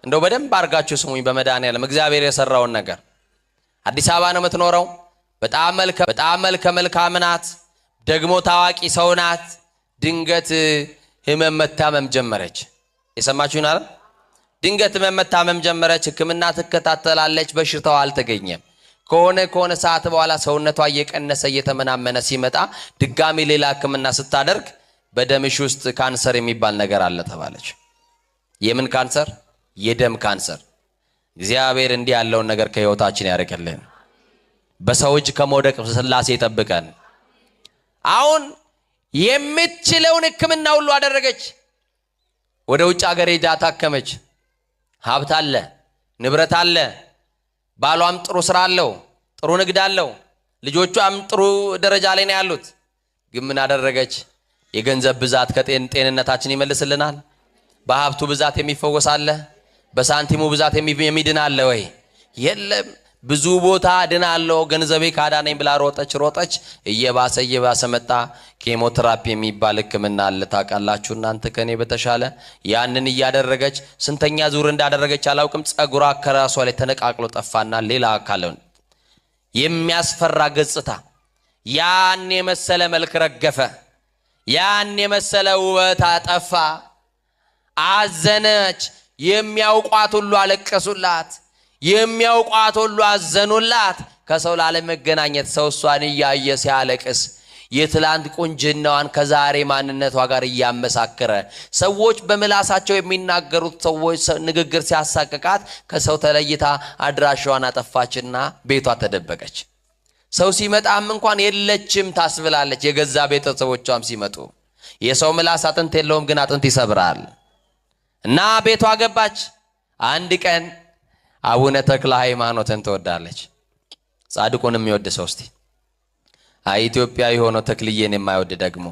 እንደው በደንብ አድርጋችሁ ስሙኝ። በመድኃኒዓለም እግዚአብሔር የሰራውን ነገር። አዲስ አበባ ነው የምትኖረው። በጣም መልከ መልካም ናት። ደግሞ ታዋቂ ሰው ናት። ድንገት ህመም መታመም ጀመረች። የሰማችሁን አይደል? ድንገት ህመም መታመም ጀመረች። ሕክምና ትከታተላለች። በሽታው አልተገኘም። ከሆነ ሰዓት በኋላ ሰውነቷ እየቀነሰ እየተመናመነ ሲመጣ ድጋሚ ሌላ ሕክምና ስታደርግ በደምሽ ውስጥ ካንሰር የሚባል ነገር አለ ተባለች። የምን ካንሰር? የደም ካንሰር። እግዚአብሔር እንዲህ ያለውን ነገር ከህይወታችን ያርቅልን። በሰው እጅ ከመውደቅ ስላሴ ይጠብቀን። አሁን የምትችለውን ሕክምና ሁሉ አደረገች። ወደ ውጭ ሀገር ሄዳ ታከመች። ሀብት አለ፣ ንብረት አለ፣ ባሏም ጥሩ ስራ አለው፣ ጥሩ ንግድ አለው፣ ልጆቿም ጥሩ ደረጃ ላይ ነው ያሉት። ግን ምን አደረገች? የገንዘብ ብዛት ከጤንነታችን ይመልስልናል? በሀብቱ ብዛት የሚፈወስ አለ? በሳንቲሙ ብዛት የሚድን አለ ወይ? የለም። ብዙ ቦታ ድናለሁ ገንዘቤ ካዳነኝ ብላ ሮጠች ሮጠች፣ እየባሰ እየባሰ መጣ። ኬሞቴራፒ የሚባል ሕክምና አለ ታውቃላችሁ እናንተ ከኔ በተሻለ። ያንን እያደረገች ስንተኛ ዙር እንዳደረገች አላውቅም። ጸጉሯ ከራሷ ላይ ተነቃቅሎ ጠፋና ሌላ አካል የሚያስፈራ ገጽታ፣ ያን የመሰለ መልክ ረገፈ። ያን የመሰለ ውበት አጠፋ። አዘነች። የሚያውቋት ሁሉ አለቀሱላት። የሚያውቋት ሁሉ አዘኑላት። ከሰው ላለመገናኘት ሰው እሷን እያየ ሲያለቅስ የትላንት ቁንጅናዋን ከዛሬ ማንነቷ ጋር እያመሳከረ ሰዎች በምላሳቸው የሚናገሩት ሰዎች ንግግር ሲያሳቅቃት ከሰው ተለይታ አድራሻዋን አጠፋችና ቤቷ ተደበቀች። ሰው ሲመጣም እንኳን የለችም ታስብላለች። የገዛ ቤተሰቦቿም ሲመጡ የሰው ምላስ አጥንት የለውም፣ ግን አጥንት ይሰብራል። እና ቤቷ ገባች። አንድ ቀን አቡነ ተክለ ሃይማኖትን ትወዳለች። ጻድቁን የሚወድ ሰው እስቲ፣ አይ ኢትዮጵያዊ ሆኖ ተክልዬን የማይወድ ደግሞ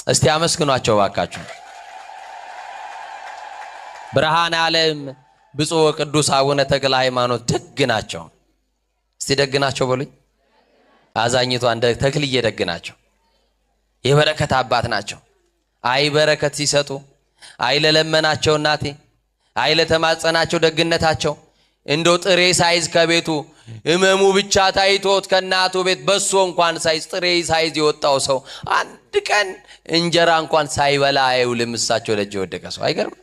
እስቲ አመስግኗቸው ባካችሁ። ብርሃነ ዓለም ብፁዕ ወቅዱስ አቡነ ተክለ ሃይማኖት ደግ ናቸው። እስቲ ደግ ናቸው በሉኝ። አዛኝቷን ተክልዬ ደግ ናቸው። የበረከት አባት ናቸው። አይ በረከት ሲሰጡ፣ አይ ለለመናቸው እናቴ፣ አይ ለተማጸናቸው ደግነታቸው፣ እንደው ጥሬ ሳይዝ ከቤቱ ህመሙ ብቻ ታይቶት ከእናቱ ቤት በሶ እንኳን ሳይዝ ጥሬ ሳይዝ የወጣው ሰው አንድ ቀን እንጀራ እንኳን ሳይበላ አይውልም። እሳቸው ደጅ የወደቀ ሰው አይገርም?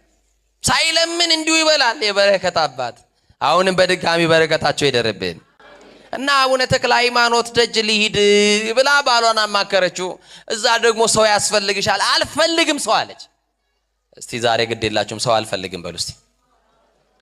ሳይለምን እንዲሁ ይበላል። የበረከት አባት አሁንም በድጋሚ በረከታቸው ይደርብን። እና አቡነ ተክለ ሃይማኖት ደጅ ልሂድ ብላ ባሏን አማከረችው። እዛ ደግሞ ሰው ያስፈልግሻል። አልፈልግም ሰው አለች። እስቲ ዛሬ ግድ የላችሁም ሰው አልፈልግም በሉ እስቲ።